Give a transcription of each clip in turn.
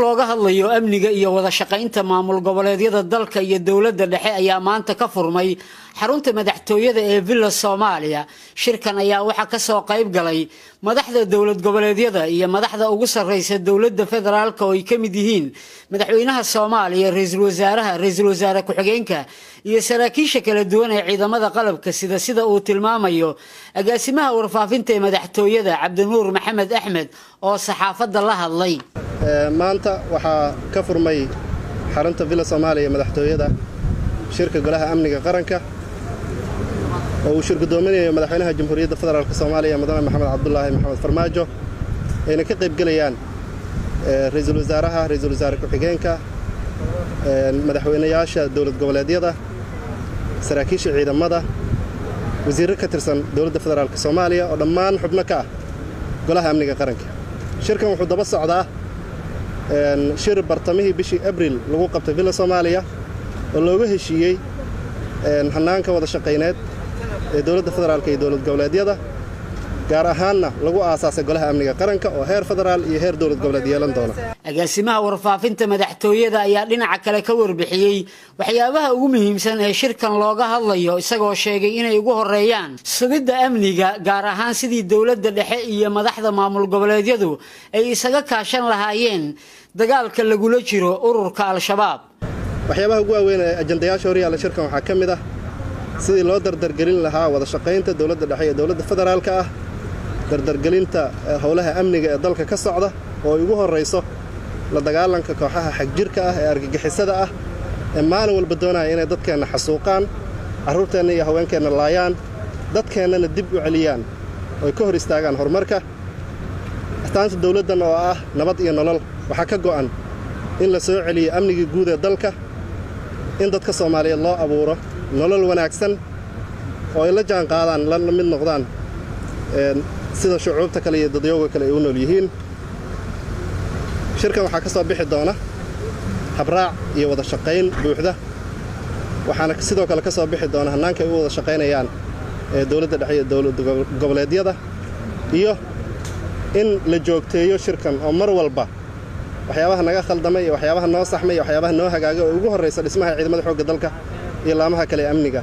Looga hadlayo amniga iyo wada shaqaynta maamul goboleedyada dalka iyo dowladda dhexe ayaa maanta ka furmay xarunta madaxtooyada ee Villa Soomaaliya. Shirkan ayaa waxaa kasoo qayb galay madaxda dowlad goboleedyada iyo madaxda ugu sarreysa dowladda federaalka, oo ay ka mid yihiin madaxweynaha Soomaaliya, ra-iisul wasaaraha, ra-iisul wasaare ku-xigeenka iyo saraakiisha kala duwan ee ciidamada qalabka sida, sida uu tilmaamayo agaasimaha warfaafinta ee madaxtooyada, Cabdinuur Maxamed Axmed, oo saxaafadda la hadlay. Maanta waxaa ka furmay xarunta Villa Soomaaliya, madaxtooyada, shirka Golaha Amniga Qaranka oo uu shir guddoominayo madaxweynaha Jamhuuriyadda Federaalk Soomaaliya, Mudane Maxamed Cabdulaahi Maxamed Farmaajo, ayna ka qaybgelayaan ra-iisul wasaaraha, ra-iisul wasaare ku-xigeenka, madaxweynayaasha dowlad goboleedyada, saraakiisha ciidamada, wasiirro ka tirsan dowladda federaalk Soomaaliya oo dhammaan xubno ka ah Golaha Amniga Qaranka. Shirkan wuxuu daba socdaa shir bartamihii bishii Abril lagu qabtay Villa Soomaaliya oo looga heshiiyey hannaanka wada shaqayneed ee dowladda federaalk iyo dowlad goboleedyada, gaar ahaanna lagu aasaasay Golaha Amniga Qaranka oo heer federaal iyo heer dowlad goboleed yeelan doona. Agaasimaha warfaafinta madaxtooyada ayaa dhinaca kale ka warbixiyey waxyaabaha ugu muhiimsan ee shirkan looga hadlayo, isagoo sheegay inay ugu horeeyaan sugidda amniga, gaar ahaan sidii dowladda dhexe iyo madaxda maamul goboleedyadu ay isaga kaashan lahaayeen dagaalka lagula jiro ururka Al-Shabaab. Waxyaabaha ugu waaweyn ee ajandayaasha horyaalla shirkan waxaa ka mid ah sidii loo dardargelin lahaa wada shaqaynta dowladda dhexe iyo dowladda federaalka ah, dardargelinta howlaha amniga ee dalka ka socda oo ay ugu horrayso la dagaalanka kooxaha xagjirka ah ee argagixisada ah ee maalin walba doonaya inay dadkeenna xasuuqaan, carruurteenna iyo haweenkeenna laayaan, dadkeennana dib u celiyaan oo ay ka hor istaagaan horumarka. Astaanta dowladdan oo ah nabad iyo nolol waxaa ka go'an in la soo celiyo amnigii guud ee dalka, in dadka Soomaaliyeed loo abuuro nolol wanaagsan oo ay la jaan qaadaan, la mid noqdaan sida shucuubta kale iyo dadyooga kale ay u nool yihiin. Shirkan waxaa ka soo bixi doona habraac iyo wada shaqayn buuxda, waxaana sidoo kale ka soo bixi doona hannaanka ay u wada shaqaynayaan ee dowladda dhexe iyo dowlad goboleedyada, iyo in la joogteeyo shirkan oo mar walba waxyaabaha naga khaldamay iyo waxyaabaha noo saxmay iyo waxyaabaha noo hagaagay, oo ugu horraysa dhismaha ciidamada xoogga dalka iyo laamaha kale ee amniga,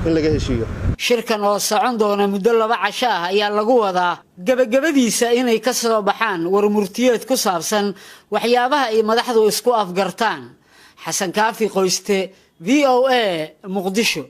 in laga heshiiyo. Shirkan oo socon doona muddo 2 casho ah ayaa lagu wadaa gebagabadiisa inay ka soo baxaan war murtiyeed ku saabsan waxyaabaha ay madaxdu isku afgartaan. Xasan Kaafi Qoyste, VOA, Muqdisho.